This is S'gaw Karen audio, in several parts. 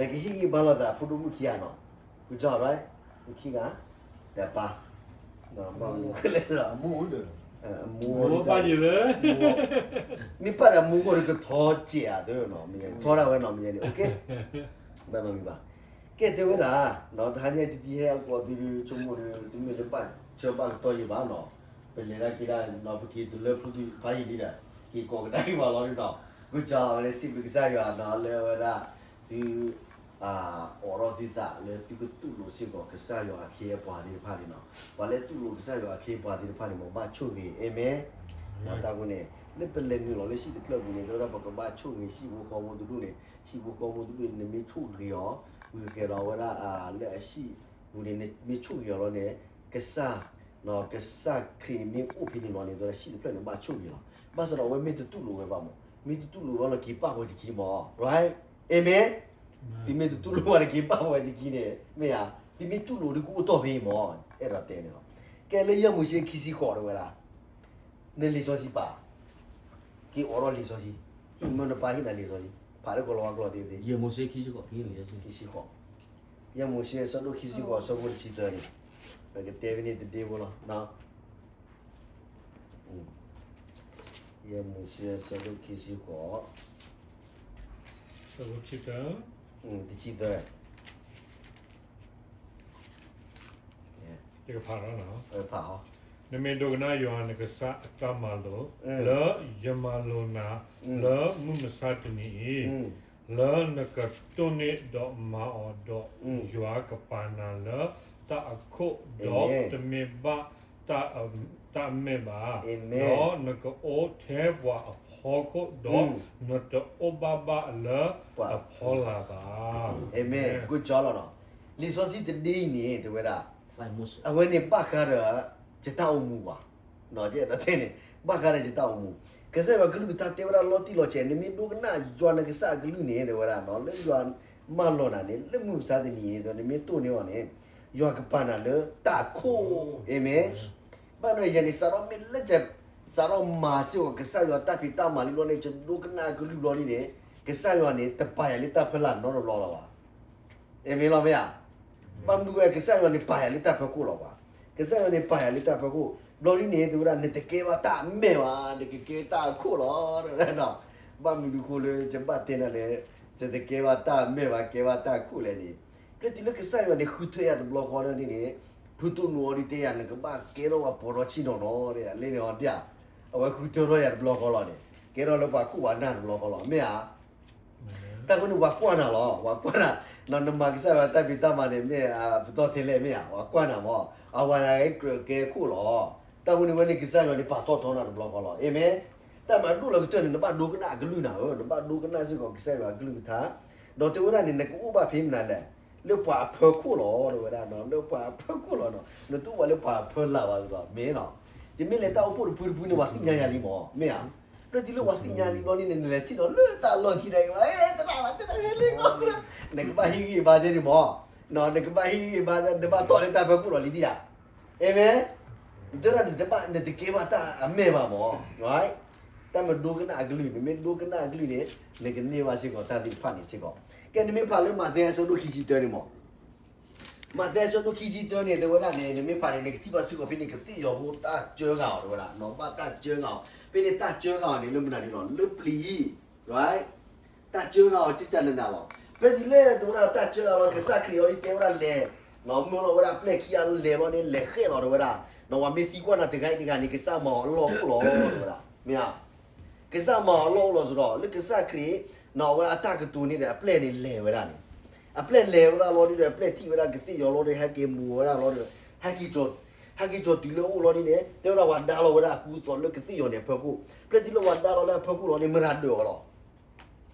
ပကဟ့ၣ်ဂံၢ်ဘါလိာ်သး ဖိဒိၣ်မုၣ်ခံဂၤနီၤ, ကၠီ right, မုၣ်ခံဂၤ, ဒီးပၢ်, ဘၣ်မနုၤလဲၣ်, အမိၢ်, မ့ၢ်ပၢ်ဒီးအမိၢ်ဂီၢ်ဒီးကထီစဲးဧါသၢနီၤ, ထီဒၣ်ဝဲနီၤ မ့ၢ်န့ၣ်, ဘၣ်နီတမံၤဘၣ်. ကဲတဲဝဲဒၣ်, တဟါညါတံၤတံၤဟဲအကိးသုဒုး ဆိကမိၣ်ဒီး သုမ့ၢ်လၢဘၣ်ဆၢဘၣ်ကတီၢ်ယံၤဘၣ်နီၤ, ပလဲၤဒၣ်က့ၤဒၣ်နီၤ ပက့ၤတုၤလၢဖုသ့ၣ်တဖၣ်အံၤလံဒီး က့ၤကိးကဒါက့ၤပှၤလီၤနီၤ, ကၠီ အဝဲလၢစံးဘျုးကစၢ်ယွၤနီၤ လၢအဝဲဒၣ် သု အိးထီၣ်သုသးလၢသုကတူၢ်လိာ်စ့ၢ်ကီးကစၢ်ယွၤအခ့အပှၤသ့ၣ်တဖၣ်န့ၣ်နီၤ, ပှၤလၢတူၢ်လိာ်ကစၢ်ယွၤအခ့အပှၤသ့ၣ်တဖၣ်န့ၣ် မ်ဘၣ်ဆိၣ်ဂ့ၤ, အၤမ့ၣ်. တၢ်ဃိန့ၣ် လၢပလဲၤနုာ်လီၤလၢဟံၣ်တဖျၢၣ်ပူၤန့ၣ် တဲဝဲဒၣ်ပကဘၣ်ဆိၣ်ဂ့ၤဟံၣ်ဖိဃီဖိတဒူၣ်န့ၣ်, ဟံၣ်ဖိဃီဖိတဒူၣ်န့ၣ် နမ့ၢ်ဆိၣ်ဂ့ၤအီၤ, ဂုာ်ဃဲၤဒီးဝဲဒၣ်လၢအဟံၣ်ပူၤန့ၣ် နမ့ၢ်ဆိၣ်ဂ့ၤအီၤလီၤန့ၣ်, ကစၢ် ကစၢ်ခရံာ်န့ၣ်မ့ၢ်အိၣ်ဖဲန့ၣ်လီၤန့ၣ် တဲဝဲဒၣ်ဟံၣ်တဖျၢၣ်န့ၣ်ဘၣ်ဆိၣ်ဂ့ၤလီၤ. ဘၣ်ဆၣ်ဒီးအဝဲမ့ၢ်တတူၢ်လိာ်ဝဲဘၣ်မး, မ့ၢ်တတူၢ်လိာ်ဘၣ်လီၤ က့ၤပာ်ဝဲတက့ၢ်မး, right, အၤမ့ၣ်. သုမ့ၢ်တတူၢ်လိာ်ဘၣ်န့ၣ် က့ၤပာ်ဝဲတက့ၢ်န့ၣ် မ့ၢ်ဧါ, သုမ့ၢ်တူၢ်လိာ်ဒုးကအိၣ်တီၢ်ဖဲအံၤမး, အဲၣ်ဒိးတဲန့ၣ်လီၤ. ကဲလၢယဲၢ်မိၤၡ့ခံဆံဃိးတဲဝဲဒၣ် နလံာ်စီဆှံပာ်, က့ၤအိးထီၣ်လံာ်စီဆှံ, ဟံၣ်မၢနပၢ်ဟ့ၣ်နၤလံာ်စီဆှံ, ဖးလၢကလီၤဝါကျိာ်သ့သ့, ယဲၢ်မိၤၡ့ခံဆံဃိး, ယဲၢ်မိၤၡ့အဆၢဒိၣ်ခံဆံဃိး အဆၢဖိတဆံသၢန့ၣ်, ပကတဲဖဲန့ၣ်တဒ့ဖိလီၤ. ယဲၢ်မိၤၡ့အဆၢဒိၣ်ခံဆံဃိး, တဆံသၢ ဖး နမ့ၢ်ဒိကနၣ်ယွၤနကစၢ်အတၢ်မၤလိာ်, လၢယမၤလိာ်နၤလၢမုၢ်မဆါတနံၤအံၤ, လၢနကတိၢ်န့ၢ်ဒီးမၤအီၤဒီး, ယွၤကပာ်နၤလၢတၢ်အခိၣ်, ဒီးတမ့ၢ်ဘၣ်တၢ်အမဲၢ်ဘၣ်, ဒီးနကအိၣ်ထဲပှၤအဖီခိၣ်, ဒီးနတအိၣ်ဘၣ်ဘၣ်လၢအဖီလာ်ဘၣ်. အၤမ့ၣ်, good job လီၤနီၤ. လံာ်စီဆှံတဒ့အံၤန့ၣ် တဲဝဲဒၣ်, အဝဲန့ၣ်ဘၣ်ဃးဒီး ယတၢ်အိၣ်မူဘၣ်, ယအဲၣ်ဒိးတဲန့ၣ် ဘၣ်ဃးဒီးယတၢ်အိၣ်မူ, ကစၢ်ယွၤကလုၢ်ကထါတဲဝဲဒၣ်လီၤတံၢ်လီၤဆဲး, နမ့ၢ်ဒိကနၣ်ယွၤနကစၢ်အကလုၢ်န့ၣ် တဲဝဲဒၣ်နီၤ, လၢယွၤမၢလီၤနၤန့ၣ် လၢမုၢ်မဆါတနံၤအံၤ နမ့ၢ်တိၢ်န့ၢ်အီၤန့ၣ်, ယွၤကပာ်နၤလၢတၢ်အခိၣ်, အၤမ့ၣ်. ဘၣ်နီၤ ယၤန့ၣ် စးထီၣ်မ့ၢ်လၢ စးထီၣ်မၤစ့ၢ်ကီးကစၢ်ယွၤတၢ်ဖံးတၢ်မၤလံဘျီန့ၣ် ယဒိကနၣ်အကလုၢ်ဘျီလံန့ၣ်, ကစၢ်ယွၤန့ၣ် တပာ်ယၤလၢတၢ်ဖၢလာ်နီတဘျီလီၤဘၣ်. အၤမ့ၣ်လီၤမ့ၢ်ဧါ. ဘၣ်မနုၤအဃိ ကစၢ်ယွၤန့ၣ်ပာ်ယၤလၢတၢ်ဖၢခိၣ်လီၤဘၣ်. ကစၢ်ယွၤန့ၣ်ပာ်ယၤလၢတၢ်ဖၢခိၣ် ဘျီလံန့ၣ် တဲဝဲဒၣ် နတကဲဘၣ်တၢ်အမဲၢ်ဘၣ်, နကကဲတၢ်အခိၣ်လီၤ. ဘၣ်မနုၤအဃိလၢယဘၣ်တဲနၤလဲၣ်, ယတကဲဘၣ်တၢ်အမဲၢ်ဘၣ် ကဲဘၣ်တၢ်အခိၣ်လဲၣ်န့ၣ်, ဖဲတုၤလၢကစၢ်ယွၤန့ၣ် ဃုထၢယၤတဘျီဃီန့ၣ်န့ၣ်, ဖုတိၢ်နူအီၤဒ်တဲယၤ နကဘၣ်ကဲထီၣ်ပှၤပိာ်ထီၣ်ဆံးနီၢ်နီၢ် လၢန့ၣ်အီၤဒ်ဧါ. အဝဲဃုထၢထီၣ်ယၤတဘျီဃီလီၤန့ၣ် ကဲထီၣ်လၢပှၤခိၣ်ပှၤနၢ်တဘျီဃီလီၤ မ့ၢ်ဧါ. တၢ်ဃိန့ၣ် ပှၤကွၢ်နၤလီၤ, ပှၤကွၢ်နၤ, နမၤကစၢ်ယွၤတၢ်ဖံးတၢ်မၤန့ၣ် မ့ၢ်ပတီၢ်ထဲလဲၣ်မ့ၢ်ဧါ, ပှၤကွၢ်နၤမး, အဝဲဒၣ်ကဲခိၣ်လီၤ. တၢ်ဃိန့ၣ်ဝဲန့ၣ် ကစၢ်ယွၤန့ၣ် ပာ်ထီၣ်ထီနၤတဘျီဃီလီၤ. အၤမ့ၣ်. တၢ်မၤဒိၣ်လီၤကတၢၢ်န့ၣ် နဘၣ်ဒိကနၣ်အကလုၢ်နၤဧၢ, နဘၣ်ဒိကနၣ်စ့ၢ်ကီးကစၢ်ယွၤအကလုၢ်ကထါ, ဒီးတဲဝဲဒၣ်န့ၣ် နကအိၣ်ဘၣ်ဖဲမနုၤလဲၣ်, လၢပှၤအဖၢခိၣ်လီၤ တဲဝဲဒၣ်, လၢပှၤအဖၢခိၣ်လီၤနီၤ, နတအိၣ်ဘၣ်လၢပှၤအဖၢလာ်ဘၣ်, မ့ၢ်နီၤ. ယမ့ၢ်လဲၤတၢ်အိၣ်ဖှိၣ်တဖုတဖုန့ၣ် ပှၤသ့ၣ်ညါယၤလံမး မ့ၢ်ဧါ. ဖဲတုၤလၢပှၤသ့ၣ်ညါလံဘျီန့ၣ် နလဲၤထံၣ်ဒီးလၢတၢ်လီၢ်ခံဒၣ်အံၤ ဝဲတရၣ်လီၤ တရၣ်ဟဲလံ နကဘၣ်ဟ့ၣ်ဂံၢ်ဘါန့ၣ်မး, နကဘၣ်ဟ့ၣ်ဂံၢ်ဘါ နဘၣ်တီၢ်လၢတၢ်ဖၢခိၣ်လီၤလံဒ်ဧါ. အၤမ့ၣ်. တဲဒၣ်နတဘၣ် နတကဲဘၣ်တၢ်အမဲၢ်ဘၣ်မး, တၢ်မၤဒိကနၣ်အကလုၢ်, နမ့ၢ်ဒိကနၣ်အကလုၢ်န့ၣ် နကန့ၢ်ဘၣ်စ့ၢ်ကီးတၢ်သ့ၣ်တဖၣ်န့ၣ်စ့ၢ်ကီး. ကဲ နမ့ၢ်ဖးလၢမးသဲအဆၢဒိၣ်ခံဆံတၢန့ၣ်မး မးသဲအဆၢဒိၣ်ခံဆံတၢန့ၣ် တဲဝဲဒၣ်န့ၣ် နမ့ၢ်ဖးန့ၣ် နကထံၣ်ဘၣ်စ့ၢ်ကီးဖဲန့ၣ် ကသ့ၣ်ယီၤဖိတၢ်စၢဃာ်အီၤ တဲဝဲဒၣ်, နဘၣ်တၢ်စၢဃာ်အီၤ, ဖဲန့ၣ်တၢ်စၢဃာ်အီၤန့ၣ် လၢမနုၤဒ်လီၤ, လၢပျံၤ, right, တၢ်စၢဃာ်အီၤ ကကနနၤလီၤ. ဖဲတုၤလၢတဲဝဲဒၣ်တၢ်စၢဃာ်လီၤ ကစၢ်ခရံာ်အီၤဒ်တဲဝဲဒၣ်လဲၤ, မၢလီၤဝဲဒၣ်အပျဲၢ်ခံဂၤလၢလဲၤဘျီန့ၣ် လဲၤဃဲၣ်လီၤ တဲဝဲဒၣ်, နဝၤမ့ၢ်သံကွၢ်နၤတဂၤအံၤတဂၤန့ၣ် ကစၢ်မၤအီၤအလီၢ်အိၣ်လီၤ တဲဝဲဒၣ်, မ့ၢ်ဧါ. ကစၢ်မၤအီၤအလီၢ်အိၣ်လီၤစ့ၢ်ကီး လၢကစၢ်ခရံာ်, နဝဲအတၢ်ကတိၤန့ၣ်ဒီး အပျဲၢ်န့ၣ်လဲၤဝဲဒၣ်န့ၣ်, အပျဲၢ်လဲၤဝဲဒၣ်လီၤဒ်ဒီး အပျဲၢ်ထံၣ်ဝဲဒၣ်ကသ့ၣ်ယီၤလီၤဒီး ဟဲက့ၤမိၤဝဲဒၣ်လီၤဒီး, ဟဲက့ၤကၠီၤတုၤလၢအအိၣ်လီၤဒ်န့ၣ် တဲဝဲဒၣ်ဝၤဒါလီၤဝဲဒၣ်အကူအသိးလၢကသ့ၣ်ယီၤန့ၣ်အဖၢခိၣ်, ဖဲတုၤလၢဝၤဒါလီၤလၢအဖၢခိၣ်လီၤန့ၣ် မတၤဒၢးအီၤလီၤ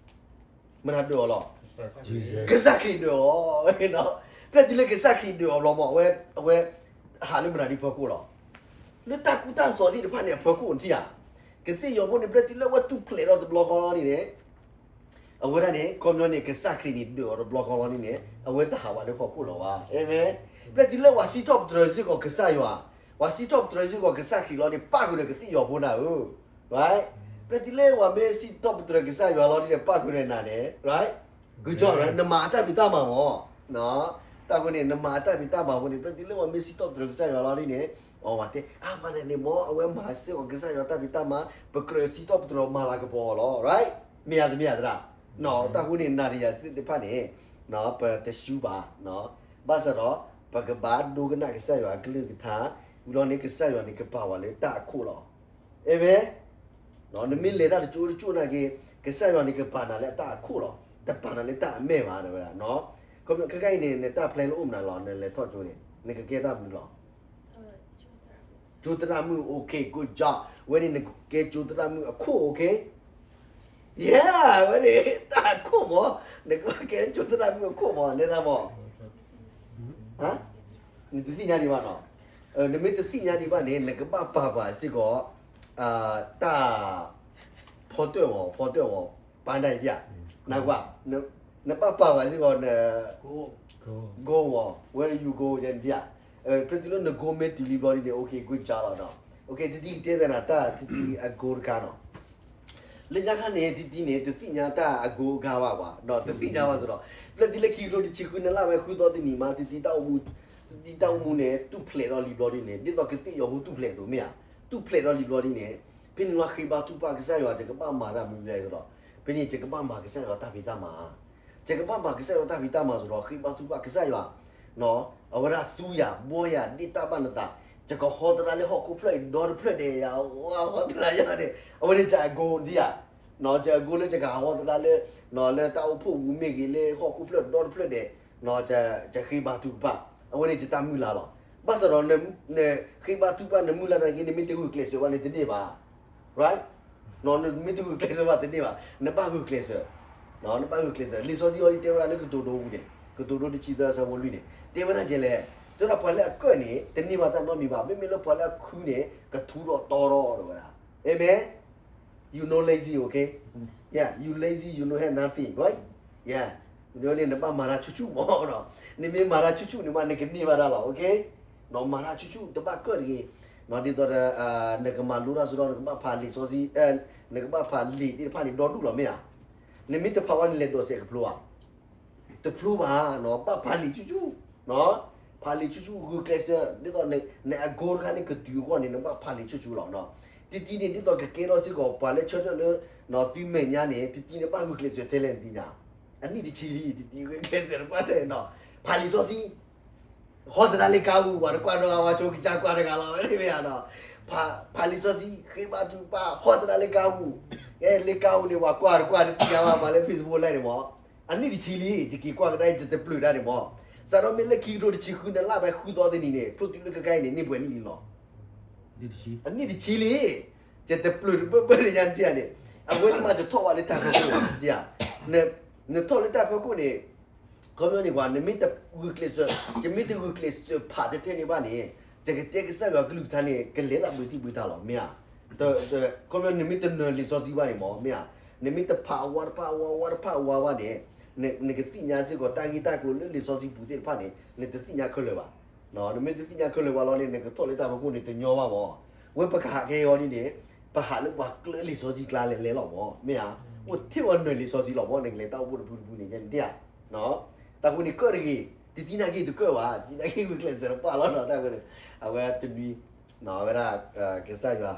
မတၤဒၢးအီၤလီၤ. ကစၢ်ခရံာ်ဒၢးအီၤ, ဖဲတုၤလၢကစၢ်ခရံာ်ဒၢးအီၤဘျီမး အဝဲ, အဝဲ, ဟးလၢမတၤဒ်ဖၢခိၣ်လီၤ. လၢတၢ်ကူတၢ်သိးသ့ၣ်တဖၣ်န့ၣ်အဖၢခိၣ်န့ၣ်ဧါ, ကသ့ၣ်ယီၤဖိန့ၣ် ဖဲတုၤလၢအဝဲတူၢ်ဖျဲးထီၣ်တဘျီဃီလီၤန့ၣ်န့ၣ် အဝဲဒၣ်န့ၣ် ခီပညီန့ၣ် ကစၢ်ခရံာ်န့ၣ်ဒၢးအီၤတဘျီဃီလီၤန့ၣ်န့ၣ် အဝဲတဟးဘၣ်လၢဖီခိၣ်လီၤဘၣ်. အၤမ့ၣ်. ဖဲတုၤလၢပှၤစံးထီၣ်ပတြၢၤစ့ၢ်ကီးကစၢ်ယွၤ, ပှၤစံးထီၣ်ပတြၢၤစ့ၢ်ကီးကစၢ်ခရံာ်လီၤန့ၣ် ပၣ်ဃုာ်ဒီးကသ့ၣ်ယီၤဖိနၤဧၢ, right. ဖဲတုၤလၢပှၤမ့ၢ်စံးထီၣ်ပတြၢၤကစၢ်ယွၤလီၤန့ၣ် ပၣ်ဃုာ်ဒီးနၤန့ၣ်, right. Good job, right? နမၤအတၢ်ဖံးတၢ်မၤမး, တၢ်အဃိန့ၣ် နမၤအတၢ်ဖံးတၢ်မၤအဃိန့ၣ် ဖဲတုၤလၢပှၤမ့ၢ်စံးထီၣ်ပတြၢၤကစၢ်ယွၤလီၤဒ်န့ၣ်, အဝဲတဲ အါ ပှၤန့ၣ်န့ၣ်မး အဝဲမၤစ့ၢ်ကီးကစၢ်ယွၤတၢ်ဖံးတၢ်မၤ, ပကြၢးစံးထီၣ်ပတြၢၤမၤလၤကပီၤအီၤလီၤ, right? မ့ၢ်ဧါတမ့ၢ်ဧါသရၣ်, တၢ်အဃိန့ၣ် နၤဒီးယၤသ့ၣ်တဖၣ်န့ၣ် ပတရှုံးဘၣ်, ဘၣ်ဆၣ်ဒီး ပကဘၣ်ဒိကနၣ်ကစၢ်ယွၤအကလုၢ်ကထါ, ဝံၤလီၤန့ၣ် ကစၢ်ယွၤန့ၣ်ကပာ်ဝဲလၢတၢ်အခိၣ်လီၤ. အၤမ့ၣ်. နမ့ၢ်လဲၤတၢ်တကၠိတကၠိနာ်က့, ကစၢ်ယွၤန့ၣ်ကပာ်နၤလၢအတၢ်အခိၣ်လီၤ, တပာ်နၤလၢတၢ်အမဲၢ်ဘၣ် တဲဝဲဒၣ်. ခဲခါအံၤန့ၣ် နတၢ် plan လၢအိၣ်မနုၤလီၤ, နလဲၤထီၣ်ကၠိန့ၣ် နကကဲတၢ်မနုၤလီၤ. ကၠိသရၣ်မုၣ်, okay, good job. ဝဲန့ၣ်နကကဲကၠိသရၣ်မုၣ်အခိၣ်, okay. Yeah, ဝဲန့ၣ် တၢ်အခိၣ်မး, နကဘၣ်ကဲကၠိသရၣ်မုၣ်အခိၣ်မး, နဲဒၣ်မး. နတသ့ၣ်ညါဒံးဘၣ်နီၤ. နမ့ၢ်တသ့ၣ်ညါဒံးဘၣ်န့ၣ် နကဘၣ်ပာ်ပှၤစ့ၢ်ကီး တၢ် ဖီတၢၣ်မး, ဖီတၢၣ်မး, ပာ်ဒၣ်ယၤ, နကွၢ်, နဘၣ်ပာ်ပှၤစ့ၢ်ကီး န goal မး, where you go ယဲန့ၣ်ဧါ. ဖဲတုၤလၢန goal မ့ၢ်တုၤလံဘျီဒ်န့ၣ် okay, good job လီၤနီၤ. Okay, တတံၤကတဲဘၣ်နၤ တၢ်တတံၤအ goal တခါနီၤ. လၢညါခါန့ၣ် တတံၤန့ၣ် တသ့ၣ်ညါတၢ်အ goal အဂၤဘၣ်ဘၣ်, ဒီးတသ့ၣ်ညါဘၣ်စ့ၢ်ဒီး ဖဲတုၤလၢခံကထိတဆံဃု နလၢဝဲဃုသီတနံၤမး တတံၤတၢ်အိၣ်မူ, တတံၤတၢ်အိၣ်မူန့ၣ် တူၢ်ဖျဲးထီၣ်လံဘျီဒ်န့ၣ် ဒ်သိးကသ့ၣ်ယီၤဖိတူၢ်ဖျဲးအသိးမ့ၢ်ဧါ, တူၢ်ဖျဲးထီၣ်လံဘျီဒ်န့ၣ် ဖဲန့ၣ်လီၤဃ့ဘါထုကဖၣ်ကစၢ်ယွၤ ယကဘၣ်မၤတၢ်မနုၤလဲၣ်ဒီး ဖဲန့ၣ်ယကဘၣ်မၤကစၢ်ယွၤတၢ်ဖံးတၢ်မၤ, ယကဘၣ်မၤကစၢ်ယွၤတၢ်ဖံးတၢ်မၤစ့ၢ်ဒီး ဃ့ဘါထုကဖၣ်ကစၢ်ယွၤ အဝဲဒၣ်သူယၤ ဘှီယၤ ဒ့ၣ်တၢ်ဘၣ်နသး, ယကဟီသရၣ်လၢဟီၣ်ခိၣ်ဖျၢၣ်အံၤ ဒီတဖျၢၣ်ဒဲးယၤ, ဟီသရၣ်ယၤန့ၣ် အဝဲန့ၣ်ယ goal ဒံးဧါ, ယ goal လၢယကဟးဟီသရၣ်လၢ လၢတၢ်အိၣ်ဖှိၣ်ပူၤမ့ၢ်ဂ့ၤ လၢဟီၣ်ခိၣ်ဖျၢၣ်ဒီတဖျၢၣ်ဒဲး, ယဃ့ဘါထုကဖၣ်, အဝဲန့ၣ်ယတၢ်မုၢ်လၢ်လီၤ. ဘၣ်ဆၣ်ဒီး နဃ့ဘါထုကဖၣ် နမုၢ်လၢ်နာ်က့ နမ့ၢ်တဂုာ်ကျဲးစၢးဘၣ်န့ၣ် တန့ၢ်ဘၣ်, right? နမ့ၢ်တဂုာ်ကျဲးစၢးဘၣ်တန့ၢ်ဘၣ်, နဘၣ်ဂုာ်ကျဲးစၢး, နဘၣ်ဂုာ်ကျဲးစၢး. လံာ်စီဆှံအံၤတဲဝဲဒၣ်လၢကတိၤဒိပူၤန့ၣ်, ကတိၤဒိတဆံသၢအဆၢဖိလွံၢ်န့ၣ် တဲဝဲဒၣ်ဒ်လဲၣ်, တဲဝဲဒၣ်ပှၤလၢအကၢၣ်န့ၣ် တန့ၢ်ဘၣ်တၢ်နီတမံၤဘၣ်, မ့မ့ၢ်လၢပှၤလၢအခုန့ၣ် ကထူဒီးတီဒီးဝဲဒၣ်, amen. You no lazy, okay? Yeah, you lazy, you no have nothing, right? Yeah. န့ၣ် နဘၣ်မၤတၢ်ဆူၣ်ဆူၣ်မး, နမ့ၢ်မၤတၢ်ဆူၣ်ဆူၣ်န့ၣ်မး နကန့ၢ်ဘၣ်တၢ်လီၤ, okay? မၤတၢ်ဆူၣ်ဆူၣ် တဘၣ်ကၢၣ်တဂ့ၤ, ဒ်သိးဒီး နကမၤလိတၢ်စိဒီး နကဘၣ်ဖးလံာ်စီဆှံ, နကဘၣ်ဖးလံာ်သ့ၣ်တဖၣ်န့ၣ် ဒီဒူၣ်လီၤမ့ၢ်ဧါ. နမ့ၢ်တဖးဘၣ်န့ၣ် လဲၤဒိးစဲးကဖျိဧါ, တဖျိဘၣ်, ဘၣ်ဖးလံာ်ဆူၣ်ဆူၣ်, ဖးလံာ်ဆူၣ်ဆူၣ် ဂုာ်ကျဲးစၢး, ဒ်သိးန အ goal တခါန့ၣ် ကတုၤအဂီၢ်န့ၣ် နဘၣ်ဖးလံာ်ဆူၣ်ဆူၣ်လီၤ. တတံၤန့ၣ် ဒ်သိးကကဲထီၣ်စ့ၢ်ကီး ပှၤလၢဆၢထၢၣ်လၢ သုမဲာ်ညါန့ၣ် တတံၤန့ၣ် ဘၣ်ဂုာ်ကျဲးစၢးထဲလဲၣ်နသ့ၣ်ညါ, အနံၣ်တဆံလံ တတံၤဂုာ်ကျဲးစၢးတဘၣ်ထဲနီၤ, ဖးလံာ်စီဆှံ ဟီသဒၣ်လၢကါပူၤ ပှၤတကွၢ်နီတဂၤ ပှၤဆိကစၢ်ကွၢ်တဂၤလီၤ ဝဲန့ၣ်မ့ၢ်ဧါနီၤ. ဖးလံာ်စီဆှံ ဃ့ဘါထုကဖၣ် ဟီသဒၣ်လၢကါပူၤ, ကဲလၢကါပူၤန့ၣ် ပှၤကွၢ်တကွၢ်တသ့ၣ်ညါဘၣ် မၤလၢ Facebook လဲၣ်န့ၣ်မး, အနံၣ်တဆံလံ ယက့ၤကွၢ်ကဒါ ယတပျၢၤတၢ်န့ၣ်မး, စးထီၣ်မ့ၢ်လၢခံကထိတဆံဃု နလၢဝဲဃုသီတနံၤန့ၣ် ဖျိတုၤလၢခဲခါအံၤန့ၣ် န့ၢ်ပှဲၤနံၣ်လံလီၤ. အနံၣ်တဆံလံ, ယတပျၢၤတဘၢၣ်ဘၢၣ်န့ၣ်ညါတ့ၢ်ဧါန့ၣ်, အဝဲန့ၣ်မး ယထီၣ်ဝဲလၢတၢ်ဖီခိၣ်ဧါ, နထီၣ်လၢတၢ်ဖီခိၣ်န့ၣ် ခီပညီန့ၣ်ကွၢ် နမ့ၢ်တဂုာ်ကျဲးစၢး, ယမ့ၢ်တဂုာ်ကျဲးစၢးဖးထဲထဲန့ၣ်ဘၣ်န့ၣ်, ယကတဲကစၢ်ယွၤကလုၢ်ကထါန့ၣ် ကလဲၤသးဘှ့းတံၢ်ဘှ့းတၢ်လီၤ မ့ၢ်ဧါ. ခီပညီနမ့ၢ်တနၢၤလံာ်စီဆှံဘၣ်န့ၣ်မး မ့ၢ်ဧါ, နမ့ၢ်တဖးအဝါတဖၣ်အဝါ အဝါတဖၣ်အဝါဘၣ်န့ၣ်, နကသ့ၣ်ညါစ့ၢ်ကီးတၢ်ဂ့ၢ်တၢ်ကျိၤလၢလံာ်စီဆှံပူၤသ့ၣ်တဖၣ်န့ၣ် နတသ့ၣ်ညါခဲလၢာ်ဘၣ်. နမ့ၢ်တသ့ၣ်ညါခဲလၢာ်ဘၣ်လီၤန့ၣ် နကထီၣ်လၢတၢ်ဖီခိၣ်န့ၣ် တညီဘၣ်မး. ဝဲပကဟးခဲအံၤအီၤဒ်န့ၣ်, ပဟးလၢပှၤကျၢလံာ်စီဆှံကျါလဲၤလဲၤလီၤမး မ့ၢ်ဧါ. အိၣ်ထဲဝဲနၢၤလံာ်စီဆှံလီၤမး နကလဲၤတၢ်အိၣ်ဖှိၣ်တဖုတဖုန့ၣ် ယဲန့ၣ်ဧါ. တၢ်ဃိန့ၣ်ကၢၣ်တဂ့ၤ, တတံၤနာ်က့တကၢၣ်ဘၣ်, တံၤနာ်က့ဂုာ်ကျဲးစၢးတပှၢ်လီၤနီၤ တၢ်ဝဲန့ၣ်, အဝဲတနွံ အဝဲဒၣ် ကစၢ်ယွၤ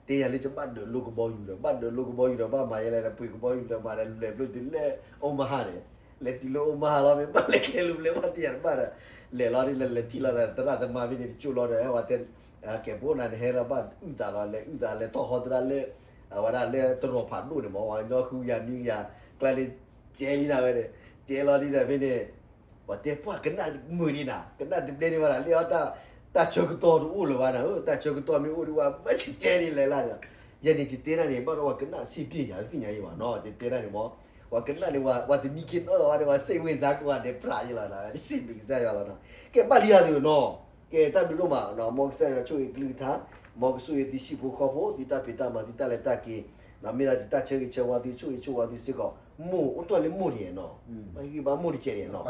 တဲယၤလၢယဘၣ်ဒၢးလိကဘီယူၤဒီး ဘၣ်ဒၢးလိကဘီယူၤဒီး ဘၣ်မၤယဲလဲၣ်ဒီး ပှ့ၤကဘီယူၤဒီးမၤဒီး လဲၤဘျီတုၤလၢအိမဟါန့ၣ်, လဲၤတုၤလၢအိမဟါလီၤ မ့ၢ်ဘၣ်လဲၤကျဲလိၤဘျဲဘၣ်တံၢ်ယၤတဘၣ်ဒီး လဲၤလီၤဒ်လဲၣ် လဲၤထံၣ်လီၤသးသရၣ်သမါဖဲန့ၣ် တကၠိလီၤဒီး ဝဲတဲ ကဲဘိနၤ နဟဲလီၤဘၣ်အုၣ်သးလီၤ လဲၤအုၣ်သး လဲၤထီၣ်ဟီသရၣ်လၢ အဝဲဒၣ်လၢတရီၣ်ဖးဒိၣ်န့ၣ်မး ပှၤကညီဃုယၤနွံကယၤ ကျါလၢ ကဲလံနၤဝဲန့ၣ်, ကဲလီၤဒ်ဒီးဖဲန့ၣ် ပှၤတဲပှၢ်ကနၣ်မုာ်ဒံးနၤ ကနၣ်တဘျဲဒံးဘၣ်နၤ လၢအီၤ တၢ်ဆၢကတီၢ်တအိၣ်လၢၤဘၣ်နၤဧၢ, တၢ်ဆၢကတီၢ်မ့ၢ်အိၣ်ဒံးဝဲ မ့ၢ်ကဲဒ်လဲၣ်လၢ်ဒီး ယဲန့ၣ်ယတဲဒၣ်န့ၣ် ဘၣ်ဒီးပှၤကနၣ်စံးပျ့ၤယၤ သ့ၣ်ညါယံၤဘၣ်နီၤ ယတဲဒၣ်န့ၣ်မး, ပှၤကနၣ်န့ၣ် ပှၤတမံခ့နီၣ်လီၤဝဲဒီး ပှၤစ့ၢ်ဝ့ၤစါကိးဂၤဒဲး ပြးယံၤလီၤနၤ တစံးဘျုးကစၢ်ယွၤလီၤနီၤ. ကဲဘၣ်လံယၤသုနီၤ, ကဲတၢ်ဘျုးဒိၣ်မးနီၤ မ်ကစၢ်ယွၤဆိၣ်ဂ့ၤကလုၢ်ကထါ, မ်ကဆိၣ်ဂ့ၤသုဟံၣ်ဖိဃီဖိ သုတၢ်ဖံးတၢ်မၤ သုတၢ်လဲၤတၢ်က့ၤ, မ့ၢ်ဒၣ်ယတၢ်ဆၢဂ့ၤဆၢဝါသု ဆိၣ်ဂ့ၤဆိၣ်ဝါသုစ့ၢ်ကီး, မိၢ်အိၣ်ထီၣ်လၢမိၢ်ဒံးနီၤ, ဘၣ်ဟ့ၣ်ဂံၢ်ဘါမိၢ်တကဲးဒံးနီၤ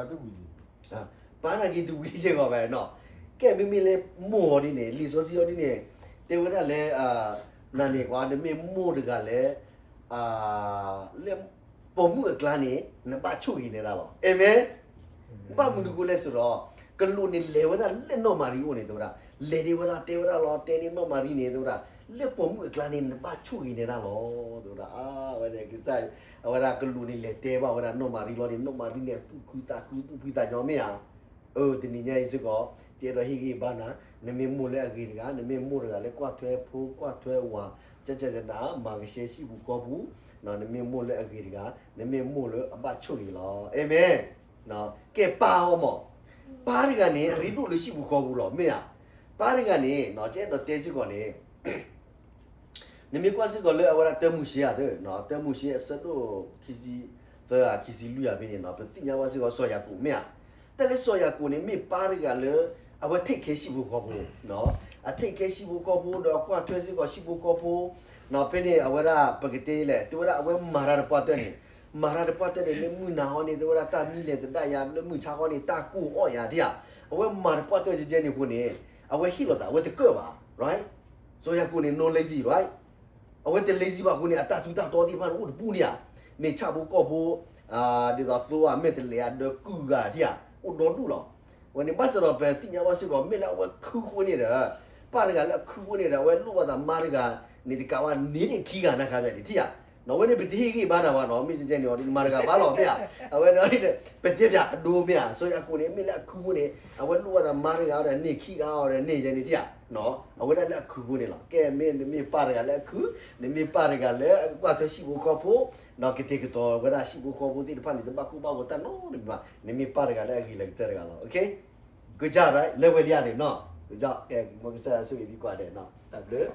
ပာ်နာ်က့တဝံၤစ့ၢ်ကီးဘၣ်နီၤ, ကဲမ့မ့ၢ်လၢမိၢ်အီၤဒ်န့ၣ် လံာ်စီဆှံအီၤဒ်န့ၣ်, တဲဝဲဒၣ်လၢ နၤန့ၣ်ကွၢ် နမ့ၢ်မိၢ်တဂၤလၢ လၢ ပိာ်မုၣ်အကျါန့ၣ် နဘၣ်ဆိၣ်ဂ့ၤနၤဒၣ်လီၤ. အၤမ့ၣ်. ဘၣ်မနုၤအဃိလဲၣ်စ့ၢ်ဒီး ကလူးန့ၣ်လဲၤဝဲဒၣ်လၢနီၢ်မၤရံအိၣ်န့ၣ် တဲဝဲဒၣ်, လဲၤန့ၣ်ဝဲဒၣ် တဲဝဲဒၣ်လီၤ, တဲန့ၢ်နီၢ်မၤရံန့ၣ် တဲဝဲဒၣ်, လၢပိာ်မုၣ်အကျါန့ၣ် နဘၣ်ဆိၣ်ဂ့ၤနၤဒၣ်လီၤ တဲဝဲဒၣ်. အဝဲဒၣ်ကစၢ်, အဝဲဒၣ်ကလူးန့ၣ်လဲၤတဲဘၣ်ဝဲဒၣ်နီၢ်မၤရံလီၤန့ၣ် နီၢ်မၤရံန့ၣ် အသူၣ်ခုသးခု သူၣ်ဖှံသးညီမ့ၢ်ဧါ. အၢ တနံၤညါအံၤစ့ၢ်ကီး ယအဲၣ်ဒိးဟ့ၣ်ဂံၢ်ဘါနၤ, နမ့ၢ်မိၢ်လၢအဂ့ၤတဂၤ, နမ့ၢ်မိၢ်တဂၤလၢကွၢ်ထွဲဖိ ကွၢ်ထွဲဝၤ, ကကန မၤကဆှဲဟံၣ်ပူၤဃီပူၤ, နမ့ၢ်မိၢ်လၢအဂ့ၤတဂၤ, နမ့ၢ်မိၢ်လၢအဘၣ်ဆိၣ်ဂ့ၤလီၤ. အၤမ့ၣ်. ကဲပၢ်အီၤမး, ပၢ်တဂၤန့ၣ် အရ့ဒိၣ်လၢဟံၣ်ပူၤဃီပူၤလီၤ မ့ၢ်ဧါ. ပၢ်တဂၤန့ၣ် ယအဲၣ်ဒိးတဲစ့ၢ်ကီးန့ၣ် နမ့ၢ်ကွၢ်စ့ၢ်ကီးလၢအဝဲဒၣ်တၢမိၤၡ့ဧါ, တၢမိၤၡ့အဆၢဒိၣ်ခံဆံသၢဧါ ခံဆံလွံၢ်ဧါဖဲန့ၣ် ပသ့ၣ်ညါဘၣ်စ့ၢ်ကီးစီၤယၤကိာ် မ့ၢ်ဧါ. တၢ်လၢစီၤယၤကိာ်န့ၣ် မ့ၢ်ပၢ်တဂၤလၢ အဝဲ take care ဟံၣ်ဖိဃီဖိ, အ take care ဟံၣ်ဖိဃီဖိ ဒီးအကွၢ်ထွဲစ့ၢ်ကီးဟံၣ်ဖိဃီဖိ, ဖဲန့ၣ် အဝဲဒၣ်ပကတဲလဲၣ် တဲဝဲဒၣ်အဝဲမၤတၢ်တပှၢ်တၢၢ်န့ၣ်, မၤတၢ်တပှၢ်တၢၢ်န့ၣ် လၢမုၢ်နၤဟီန့ၣ် တဲဝဲဒၣ်တၢ်မံလဲၤသဒၣ်ယၤ လၢမုၢ်ဆါဟီန့ၣ် တၢ်ကိၢ်အီၣ်ယၤဒ်ဧါ. အဝဲမၤတပှၢ်တၢၢ်ကဲကဲန့ၣ်အဃိန့ၣ် အဝဲဟ့ၣ်လီၤသး အဝဲတကၢၣ်ဘၣ် right. စီၤယၤကိာ်န့ၣ် no lazy, right. အဝဲတ lazy ဘၣ်အဃိန့ၣ် အတၢ်ထူးတၢ်တီးသ့ၣ်တဖၣ်န့ၣ် အိၣ်တပူၤန့ၣ်ဧါ. မ့ၢ်ဆၣ်ဖိကီၢ်ဖိ ဒ်သိးသိဧါ မဲာ်တဲးလဲးဧါ ဒီးကုၢ်ဂၤဒ်ဧါ အိၣ်ဒီဒူၣ်လီၤ. ဝဲန့ၣ်ဘၣ်ဆၣ်ဒီးပသ့ၣ်ညါဘၣ်စ့ၢ်ကီး မ့ၢ်လၢအဝဲခုဃိန့ၣ်ဒီး ပၢ်တဂၤလၢအခုဃိန့ၣ်ဒီး အဝဲလိၣ်ဘၣ်သးမါတဂၤန့ၣ် တကးဘၣ်န့ၢ်န့ၢ်ခံဂၤနၤခါဖဲန့ၣ် ထံၣ်ဧါ. အဝဲန့ၣ်ပတဟ့ၣ်ဂံၢ်ဘါနၤဘၣ်နီၤ မ့ၢ်ကဲန့ၣ်အီၤ မၤတဂၤဘၣ်လီၤ မ့ၢ်ဧါ. အဝဲန့ၣ် ပတဲပၠးအဒိမ့ၢ်ဧါ စီၤယၤကိာ်န့ၣ် မ့ၢ်လၢအခုဃိန့ၣ် အဝဲလိၣ်ဘၣ်သးမါတဂၤအီၤဒီးန့ၢ်ခံဂၤအီၤဒီးန့ၢ်ယဲန့ၣ် ထံၣ်ဧါ. အဝဲဒၣ်လၢအခုဃိန့ၣ်လီၤ. ကဲမ့ၢ်နမ့ၢ်ပၢ်တဂၤလၢအခု, နမ့ၢ်ပၢ်တဂၤလၢအကွၢ်ထွဲဟံၣ်ဖိဃီဖိ, ဒီးကတဲာ်ကတီၤဝဲဒၣ်ဟံၣ်ဖိဃီဖိသ့ၣ်တဖၣ်န့ၣ် တဘၣ်ကိၢ်ဘၣ်ဂီၤတၢ်နီတမံၤဘၣ်, နမ့ၢ်ပၢ်တဂၤလၢအဂ့ၤလၢကတၢၢ်တဂၤလီၤ. Good job, right. လဲၤဝဲလံဧါသ့ၣ်နီၤ. Good job. ကဲ မ်ကစၢ်ယွၤဆိၣ်ဂ့ၤဒံးကွၢ်ဒဲးနီၤ. တၢ်ဘျုး.